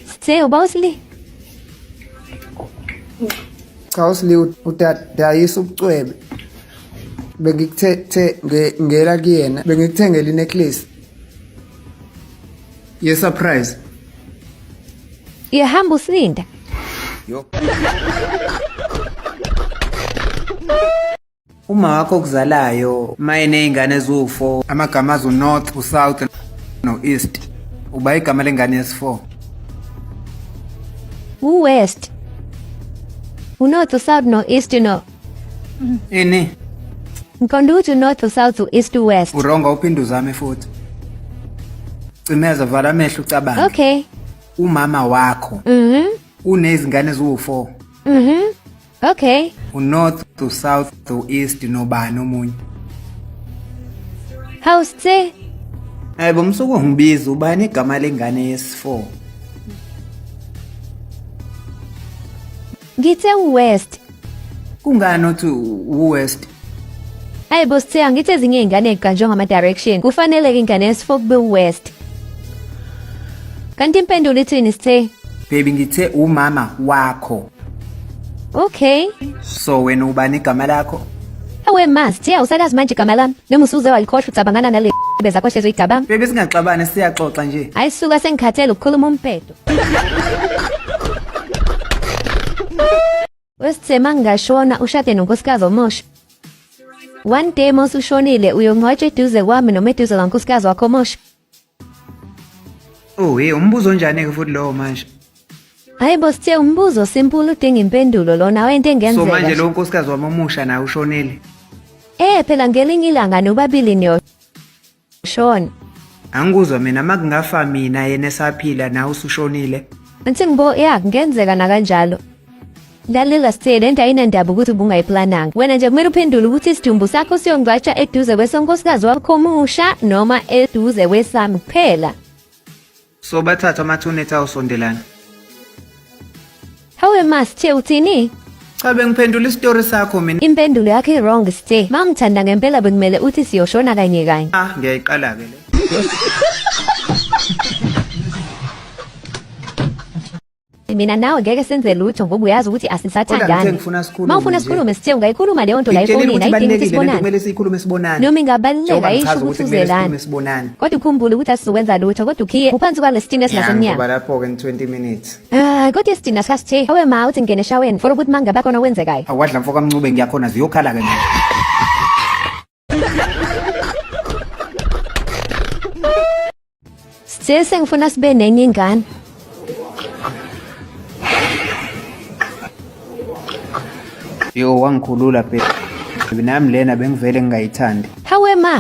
Sithe uba uSli. cha usli udadayisa ubucwebe. Bengikuthe ngela kuyena, bengikuthengela i-necklace. Ye surprise. Uyahamba usinda. Yo. Uma wakho okuzalayo mayene ingane eziwu4 Amagama azo north, u-south no-east. Uba igama lengane yesi-4. U-West. U-North, u-South no-East no. Ini? Ngiqonda ukuthi u-North, u-South, u-East, u-West. Uronga uphinde uzame futhi. Cimeza vala amehlo ucabange. Okay. Umama wakho unezingane eziwu-4. Okay. U-north, u-south, u-east nobani omunye. Hawu Sithe. Hayibo msuku ungibiza ubani igama lengane yesi4? Ngithe u-West. Kungani uthi u-West? Hayi bo Sithe angithi ezinye iy'ngane ey'qanjwe ngama-direction. Kufanele-ke ingane yesi-4 kube u-West. Kanti impendulo ithini Sithe? Baby ngithe umama wakho. Okay. So wena ubani igama lakho? Awe ma, Sithe awusalazi manje igama lami. Noma usuze walikhohlwa ucabangana nale bezakho hlezi uyigabanga. Baby singaxabani siyaxoxa nje. Hayi suka sengikhathele ukukhuluma umbhedo. Wesithe mangingashona ushade nonkosikazi omusha. One day mose ushonile uyongcwatshwa eduze kwami noma eduze kankosikazi wakho omusha. Oh hey umbuzo onjani ke futhi lowo manje? Hayi bo Sithe umbuzo simple udinga impendulo lona wento So engenzeka. manje lo nkosikazi wami omusha naye ushonile. Eh phela ngelinye ilanga nobabili niyoshona. Angikuzwa mina makungafa mina yena esaphila nawe usushonile. Ngithi ngibo ya kungenzeka nakanjalo. Lalela Sithe le nto ayinandaba ukuthi ubungayiplananga. Wena nje kumele uphendule ukuthi isidumbu sakho siyongcwatshwa eduze kwesonkosikazi wakho omusha noma eduze kwesami kuphela. So bathatha amathuna ethu awusondelana. Hawe ma Sithe uthini? Cha bengiphendula isitori sakho mina. Impendulo yakho i-wrong Sithe. Mangithanda ngempela bekumele uthi siyoshona kanye kanye. Ah ngiyayiqala ke le. Mina nawe ngeke senze lutho ngoba uyazi ukuthi Kodwa ngithe asisathandani. ngifuna sikhulume Uma ufuna nje. sikhulume sithe ungayikhuluma leyo nto la Ngikutshelile efonini ukuthi ayidingi ukuthi ibalulekile lento sibonane. kumele siyikhulume sibonane. Noma ingabaluleka Njengoba ayisho ngichaza ukuthi ukuthi kumele uzelani. sikhulume sibonane. Kodwa ukhumbule ukuthi asizokwenza lutho kodwa ukhiye uphansi kwalesitini Ya, esingasemnyango. ngizoba lapho-ke in 20 minutes. Ah, kodwa isitina sikasithe. Awe ma uthi ngene eshaweni for ukuthi mangabe khona okwenzekayo. Awadla mfo kaMncube ngiyakhona ziyokhala-ke manje. Sithe sengifuna sibe nenye ingane. Yo wangikhulula baby nami lena bengivele ngingayithandi. Hawe ma.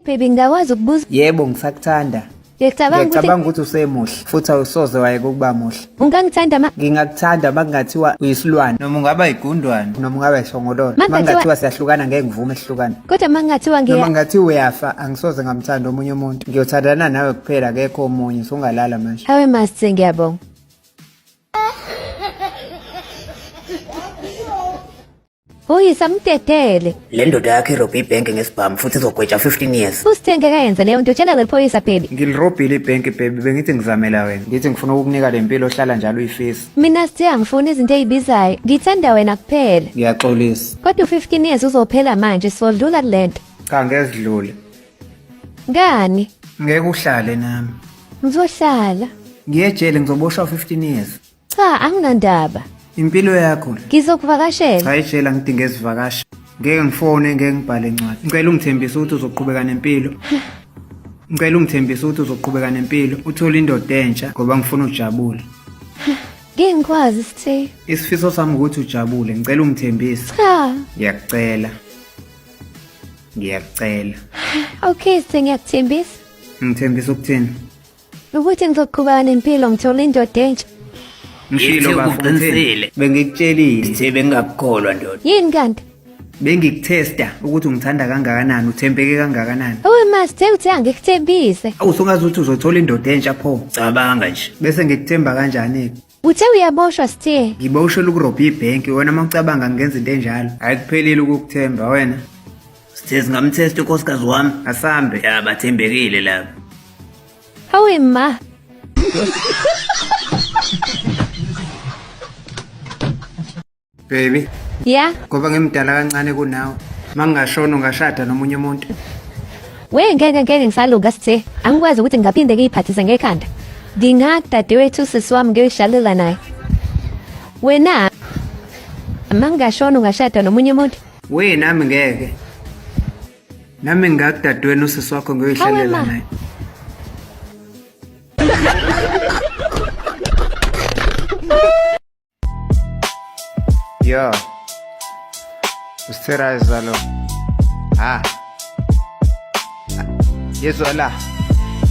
Baby ngingakwazi ukubuza. Yebo ngisakuthanda. Ngiyacabanga ukuthi Ngiyacabanga ukuthi usemuhle futhi awusoze wayeka ukuba muhle. ungangithanda ma. Ngingakuthanda uma kungathiwa uyisilwane Noma ungaba yigundwane. noma ungaba isongololo. Ma Uma kungathiwa- kungathiwa siyahlukana ngeke ngivume sihlukane. Kodwa mangathiwa Noma ngiya kungathiwa uyafa angisoze ngamthanda omunye umuntu. Ngiyothandana nawe kuphela akekho omunye usungalala manje. Hawe ma sithe ngiyabonga. Uyise amdedele. Le ndoda yakho irobhe ibhenki ngesibhamu futhi izogwetshwa 15 years. Usithe ngeke ayenze leyo nto tshela leli phoyisa baby. Ngilirobhile ibhenki baby bengithi ngizamela wena. Ngithi ngifuna ukukunika le mpilo ohlala njalo uyifisa. Mina sithe angifuni izinto ey'bizayo. Ngithanda wena kuphela. Ngiyaxolisa. Kodwa u-15 years uzophela manje sodlula kule nto. Cha ngezidlule. Ngani? Ngeke uhlale nami. Ngizohlala. Ngiye ejele ngizoboshwa 15 years. Cha anginandaba. Impilo yakho le. Ngizokuvakashela. Cha ejele angidinge ezivakashi. Ngeke ngifone ngeke ngibhale incwadi. Ngicela ungithembise ukuthi uzoqhubeka nempilo. Ngicela ungithembise ukuthi uzoqhubeka nempilo, uthole indoda entsha ngoba ngifuna ujabule. Ngeke ngikwazi sithe. Isifiso sami ukuthi ujabule, ngicela ungithembise. Cha. Ngiyakucela. Ngiyakucela. Okay sithe ngiyakuthembisa. Ngithembisa ukuthini? Ukuthi ngizoqhubeka nempilo ngithole indoda entsha. Ngishilo Ngithi bafo uqinisile. Bengikutshelile. Sithe bengingakukholwa ndoda. Yini kanti? Bengikuthesta ukuthi ungithanda kangakanani, uthembeke kangakanani. Awe ma sithe uthe angikuthembise. Awu usungazi ukuthi uzothola indoda entsha pho. Cabanga nje. Bese ngikuthemba kanjani-ke? Uthe uyaboshwa sithe. Ngiboshela ukurobha ibhenki wena uma ucabanga ngenza into enjalo. Hayi kuphelile ukukuthemba wena. Sithe singamthesta unkosikazi wami. Asambe. Ya bathembekile laba. Hawe ma. Baby, Ya, ngoba ngimdala kancane kunawe. Mangingashona ungashada nomunye umuntu. we ngeke ngeke ngisaluka sithe. Angikwazi ukuthi ngingaphinde ngiyiphathise ngekhanda. Ngingadadewethu sisi wami ngiyoyishalela naye. Wena mangingashona ungashada nomunye umuntu. We nami ngeke. Nami ngingakudadewenu usisi wakho ngiyoyihlalela Hawe, ma. naye. Yo. Usitherayiza lo. Ha. Yezwa la.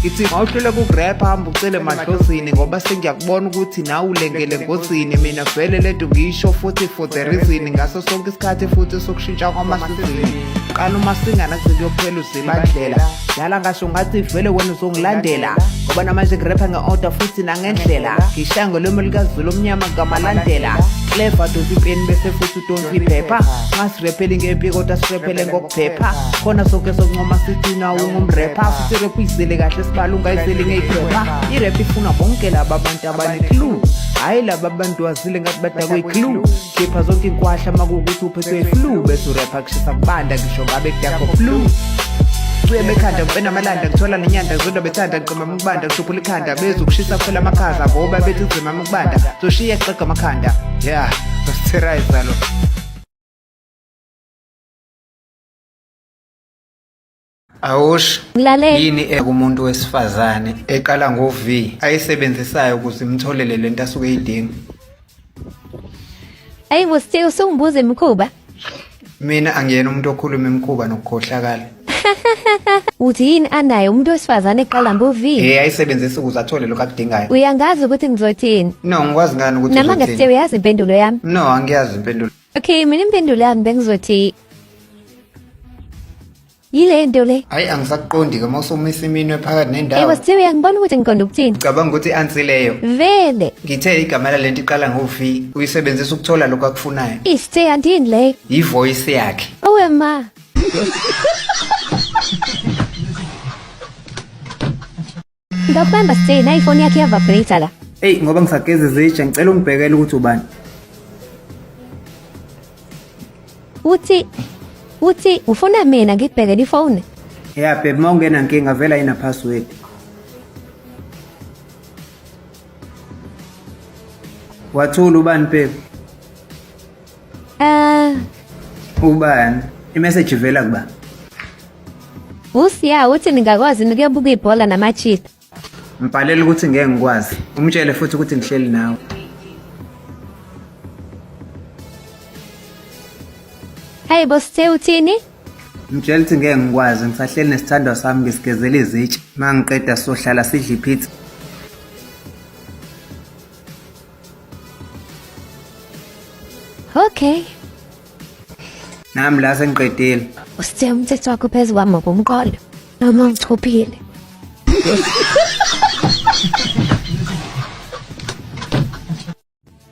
Ngithi mawuhlule kukurepha hamba ucele madlozini ngoba sengiyakubona ukuthi nawe ulengele ngozini mina vele lento ngiyisho futhi for the reason ngaso sonke isikhathi futhi sokushintsha kwamasizini qala umasingana kuze kuyophela uzibandlela dlala ngasho ngathi vele wena uzongilandela ngoba namanje ngirepha nge-order futhi nangendlela ngishaya ngolwimi likazulu omnyama ngamalandela clever donsa ipeni bese futhi udonsa iphepha ngasirepeli ngempi kodwa sirephele ngokuphepha khona sonke sokuncoma sithi nawe ungumrepha futhi irep uyizele kahle sibala ungayizeli ngeyiphepha irep ifuna bonke laba bantu abaneclue hhayi laba bantu wazile ngathi badakwe iclue khipha zonke inkwahla uma kuwukuthi uphethwe iflu bese urepha kushisa kubanda ngisho ngabe kudakho flu Cwiye bekhanda ngipena amalanda ngithola nenyanda ngizodwa bethanda ngiqoma ukubanda ngishuphula ikhanda bezokushisa kuphela amakhaza ngoba bethi uzima ukubanda zoshiya xega amakhanda yeah usitherayiza lo Awusho Ngilalela. yini ekumuntu wesifazane eqala ngo-V ayisebenzisayo ukuze imtholele lento asuke eyidinga Ayi bo sithe usungibuza imikhuba. Mina angiyena umuntu okhuluma imikhuba nokukhohlakala. Uthi yini anayo umuntu wesifazane eqala ngo-V? Eh ayisebenzisa ukuze athole lokho akudingayo. Uyangazi ukuthi ngizothini? No ngikwazi ngani ukuthi Nama ngasithe uzothini. uyazi impendulo yami. No angiyazi impendulo. Okay, mina impendulo yami bengizothi yile nto le. Hayi angisakuqondi ke mawusumisa iminwe phakathi nendawo. Ewa sithe uyangibona ukuthi ngiqonda ukuthini. Ngicabanga ukuthi i-answer leyo. Vele, Ngithe igama lalento iqala ngo-V uyisebenzisa ukuthola lokho akufunayo. isithe andini leyo. Yivoice yakhe. Owe ma. Ngakubamba Stay na ifoni yakhe iyavibrate la. Eyi ngoba ngisageza izitsha ngicela ungibhekele ukuthi ubani. Uthi uthi ufuna mina ngikubhekele ifoni? Ya babe uma ungena nkinga vele ayina password. Wathula ubani babe? Eh Ubani? I-message ivela kuba? Usiya uthi ningakwazi ukuyobuka ibhola namachita. Mbhalele ukuthi ngeke ngikwazi. Umtshele futhi ukuthi ngihleli nawe. Hey bo Sithe uthini? Mtshele ukuthi ngeke ngikwazi ngisahleli nesithandwa sami ngisigezela izitsha. Mangiqeda sohlala sidle ipizza. Okay. Nami la sengiqedile. Usithe umthetho wakho phezu kwami ngomqolo. Noma ngichophile.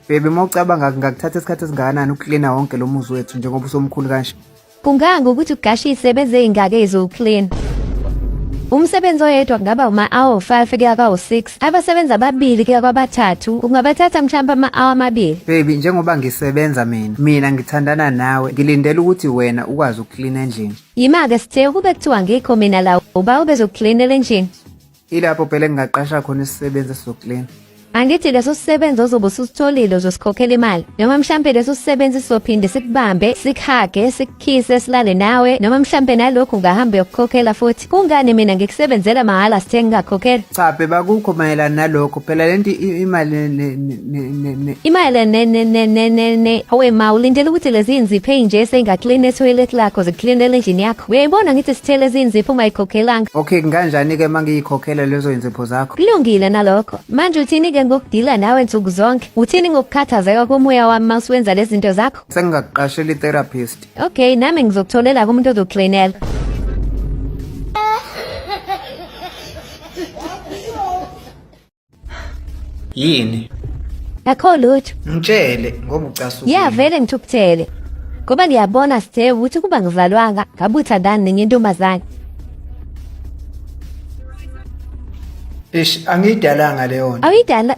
Baby uma ucabanga kungakuthatha isikhathi esingakanani ukuklina wonke lo muzi wethu njengoba usomkhulu kanje? Kunganga ukuthi ugashe izisebenzi ey'ngaki ey'zowuklina. Umsebenzi oyedwa kungaba uma-hour 5 kuya kwawu-6, abasebenzi ababili kuya kwabathathu, kungabathatha mhlawumbe ama-hour amabili. Baby njengoba ngisebenza mina, mina ngithandana nawe, ngilindele ukuthi wena ukwazi ukuklina endlini. Yima-ke Sithe, ukube kuthiwa ngikho mina la, uba ubezokuklinela endlini. Ilapho phela engingaqasha khona isisebenzi esizoklina. Angithi leso sisebenzi ozobe ususitholile uzosikhokhela imali noma mhlampe leso sisebenzi sizophinde sikubambe sikuhage sikukhise silale nawe noma mhlampe nalokhu ungahamba uyokukhokhela futhi kungani mina ngikusebenzela mahhala sithe ngingakhokhela Cha bheba akukho mayelana nalokho phela lento imali ne ne ne ne imali ne ne ne ne ne ne hawe ma ulindele ukuthi lezi zinzipho ey'nje seyingaklina ethoyilethi lakho ziklinele endlini yakho uyayibona ngithi sithele izinzipho ungayikhokhelanga Okay kunganjani ke uma ngiyikhokhela lezo zinzipho zakho? Kulungile nalokho. Manje uthini-ke ngokudila nawe nsuku zonke? Uthini ngokukhathazeka komoya wami uma usuwenza lezi zinto zakho? Sengingakuqashela i-therapist. Okay, nami ngizokutholela kumuntu ozokuklinela. Yini? Akho lutho. Ngitshele ngoba ucasukile. Ya vele ngithukuthele. Ngoba ngiyabona Sithe ukuthi kuba ngizalwanga ngabe uthandana nenye intombazane. Ish angiyidalanga leyo nto. Awuyidala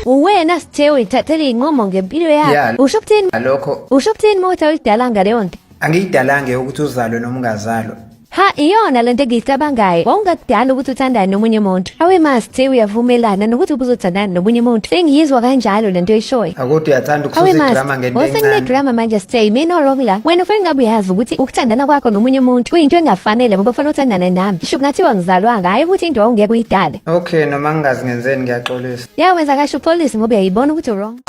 Uwena Sithe uyithathela iy'nqumo ngempilo yakho. Ya. Usho ukuthini? Lokho Usho ukuthini uma uthi awuyidalanga leyo nto? angiyidalanga ukuthi uzalwe noma ungazalwa. Ha iyona lento engiyicabangayo. Wawungakudala ukuthi uthandane nomunye umuntu. Awe Masti uyavumelana nokuthi ubuzothandana nomunye umuntu. Sengiyizwa kanjalo lento oyishoyo. Akuthi uyathanda Awe ukususa Masti, idrama ngento encane. wasengine-drama manje sithe mina wrong la. Wena ufanele ngabe uyazi ukuthi ukuthandana kwakho nomunye umuntu kuyinto engafanele ngoba ufanele uthandane nami. Ngisho kungathiwa ngizalwanga, hhayi ukuthi into wawungeke uyidale. Okay noma ngingazi ngenzeni ngiyaxolisa. Ya wenza kahle uxolise ngoba uyayibona ukuthi wrong.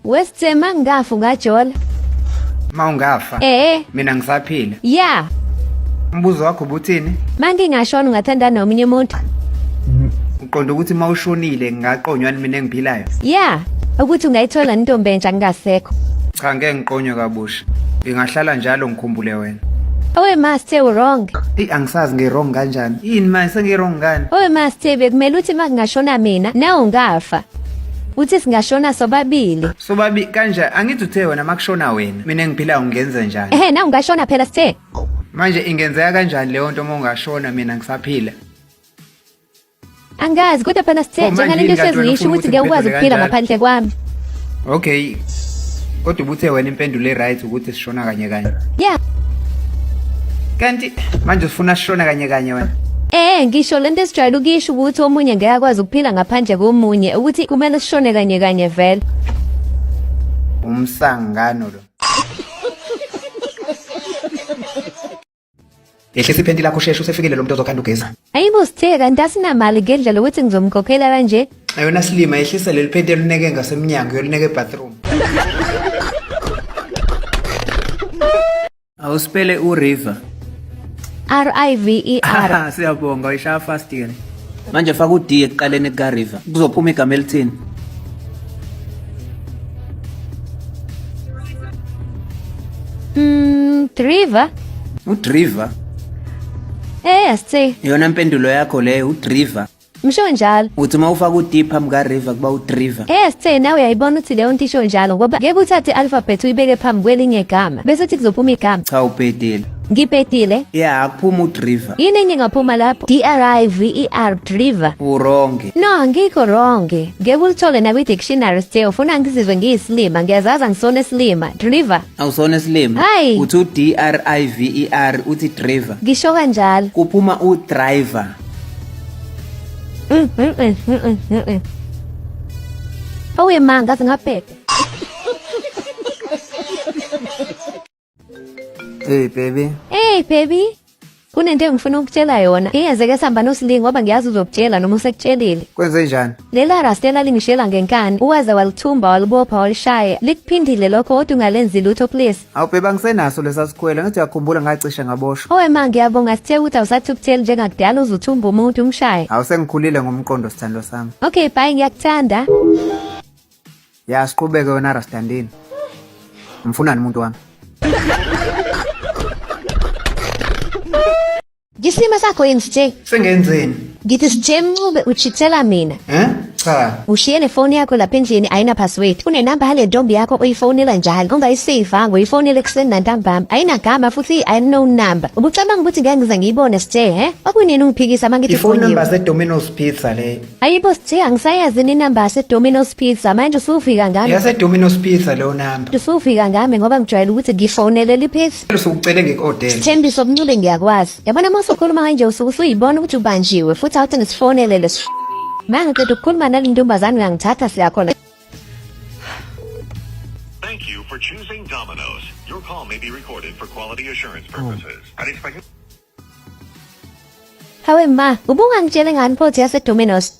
Wesithema ngingafa ungajola. Ma ungafa. Eh, Mina ngisaphila. ya. Umbuzo wakho ubuthini? Mangingashona ungathandana nomunye umuntu. Uqonda ukuthi uma ushonile ngingaqonywa mina engiphilayo? Ya, ukuthi ungayithola intombi entsha ngingasekho. Cha ngeke ngiqonywe kabusha. Ngingahlala njalo ngikhumbule wena. Owe master wrong. Eyi angisazi ngi-wrong kanjani. Yini manje sengi-wrong ngani? Owe master bekumele uthi makungashona mina nawe ungafa. Uthi singashona sobabili. Sobabi kanje angithi uthe wena makushona wena. Mina engiphilayo ngenze njani? Ehhe nawe ungashona phela sithe. Manje ingenzeka kanjani leyo nto uma ungashona mina ngisaphila? Angazi kodwa phela sithe Oh, manje njengalento yini kanti ehlezi wena ngisho ufuna ukuthi ukuthi ngeke ukwazi ngiphendule ukuphila kanjalo? ngaphandle kwami. Okay. Kodwa ubuthe wena impendulo e-right ukuthi sishona kanye kanye. Yeah. Kanti manje ufuna sishone kanye kanye wena? Eh ngisho lento esijwayele ukuyisho ukuthi omunye ngeke akwazi ukuphila ngaphandle komunye ukuthi kumele sishone kanye kanye vele. Umsangano lo. Yehlisa iphenti lakho usheshe usefikile lo muntu ozokhanda ugesi. Ayibo Sithe kanti asinamali ngendlela ukuthi ngizomkhokhela kanje. Ayona silima yehlisa leli phenti elineke ngasemnyango uyolineka ebathroom. Awuspele uRiver. R I V E R. Siyabonga uyishaya fast ke. Manje faka uD ekuqaleni kuka River. Kuzophuma igama elithini? Driver. UDriver. Eh, Sithe. Iyona mpendulo yakho leyo uDriver. Msho njalo. Uthi uma ufaka u-D phambi ka-river kuba u-driver. Eh Sithe nawe uyayibona ukuthi leyo nto isho njalo ngoba ngeke uthathe i-alphabet uyibeke phambi kwelinye igama bese uthi kuzophuma igama. Cha ubhedile. Ngibhedile. Ya akuphuma u-driver. Yini enye engaphuma lapho? D R I V E R driver. Uwrong. No, angikho wrong. Ngeke ulithole nakwi-dictionary Sithe ufuna ngizizwe ngiyisilima ngiyazazi angisona isilima. Driver. Awusona isilima. Hayi. Uthi u-D R I V E R uthi driver. Ngisho kanjalo. Kuphuma u-driver. Awe ma ngaze ngabheda. Hey baby. Hey baby. Kunento engifuna ukutshela yona. Iyenzeke sihamba noSilingi ngoba ngiyazi uzokutshela noma usekutshelile. Kwenze njani? Lela rastela lingishela ngenkani. Uwaze walithumba walibopha walishaya. Likuphindile lokho kodwa ungalenzi lutho please. Awu baby angisenaso lesa sikhwele ngithi uyakhumbula ngacishe ngaboshwa. Owe ma ngiyabonga sithe ukuthi awusathukutheli njengakudala uzuthumba umuntu umshaye. Awu sengikhulile ngomqondo sithandwa sami. Okay bye ngiyakuthanda. Ya siqhubeke wena Rastandini. Umfunani umuntu wami? Ngisilima sakho yini Sithe? Sengenzeni? Ngithi Sithe Mncube uchithela mina. Eh? Cha. Ushiye nefoni yakho lapha endlini ayina password. Unenamba yale ntombi yakho oyifonela njalo. Ungayisavanga uyifonela ekuseni nantambama. Ayinagama futhi unknown number. Ubucabanga ukuthi ngeke ngize ngiyibone Sithe, he? Kwakunini ungiphikisa uma ngithi I-phone number ifoniwe? se-Domino's Pizza leyo. Ayibo Sithe angisayazi inamba yase-Domino's Pizza manje usufika ngami. Yase-Domino's Pizza leyo number. Usufika ngami ngoba ngijwayele ukuthi ngifonele ipizza. Usukucele ngiku-odele. Sithembiso Mncube ngiyakwazi. Yabona uma usukhuluma kanje usuke usuyibona ukuthi ubanjiwe futhi awuthi ngisifonele lesi. Ma ngiqeda ukukhuluma nale ntombazane uyangithatha siyakhona. Thank you for choosing Domino's. Your call may be recorded for quality assurance purposes. Hawe ma, ubungangitshele ngani pho ukuthi yaseDomino's?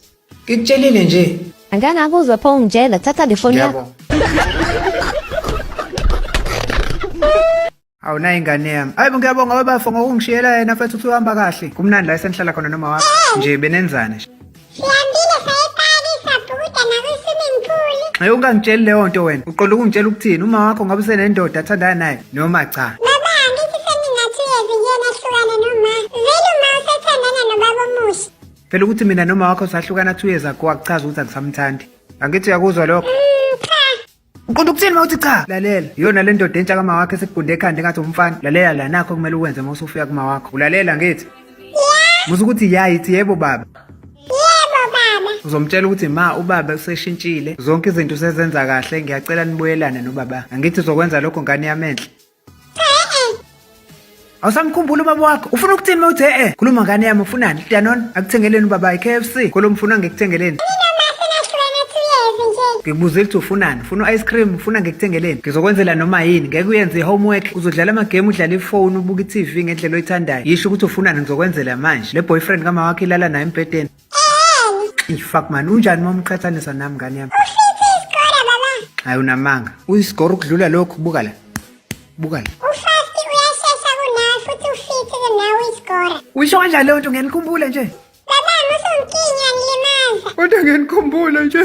Ngikutshelile nje. Anganakuzwa pho ungitshela, thatha le foni yakho. Ngiyabonga. Awu nayi ingane yami. Hayi bo ngiyabonga webafo ngokungishiyela yena mfethu uthi uhamba kahle. Kumnandi la esenhlala khona noma wakho. Nje benenzana nje. Sihambile saye epaki sabhukuda nakwi-swimming pool. Hayi ungangitsheli leyo nto wena. Uqonda ukungitshela ukuthini? Uma wakho ngabe usenendoda athandana naye noma cha. Baba angithi senina-two years nje nahlukana noma. Vele uma usethandana nobaba omusha. Phela ukuthi mina noma wakho sahlukana 2 years ago akuchaza ukuthi angisamthandi. Angithi uyakuzwa lokho? Cha. Uqonda ukuthini uma uthi cha? Lalela. Iyona le ndoda entsha kama wakho esikugunde ekhanda engathi umfana. Lalela la nakho kumele ukwenze uma usufika kuma wakho. Ulalela ngithi? Musa ukuthi ya ithi yebo baba. Yebo baba. Uzomtshela ukuthi ma ubaba useshintshile, zonke izinto usezenza kahle, ngiyacela nibuyelane nobaba. Angithi uzokwenza lokho ngane yami enhle. Cha e-e. Awusamkhumbuli ubaba wakho? Ufuna ukuthini uma uthi e-e? Khuluma ngane yami ufunani? Danone akuthengeleni ubaba i-KFC. Khuluma ufuna ngikuthengeleni? Noma senahlukana two years nje. Ngikubuzile ukuthi ufunani? Ufuna u-ice cream? Ufuna ngikuthengeleni? Ngizokwenzela noma yini. Ngeke uyenze i-homework. Uzodlala amagame, udlale ifoni, ubuke i-TV ngendlela oyithandayo. Yisho ukuthi ufunani ngizokwenzela manje. Le boyfriend kama wakho ilala naye embhedeni. Ehhe. Ey fuck man, unjani uma umqhathanisa nami ngane yami? Ufithi isikora baba. Hayi unamanga. Uyisigora ukudlula lokhu, buka la. Buka la. Ufasti uyashesha kunawe futhi ufithi kunawe isikora. Uyisho kanjani leyo nto ngiyanikhumbula nje. Baba musungikinya ngilimaza. Kodwa ngiyanikhumbula nje.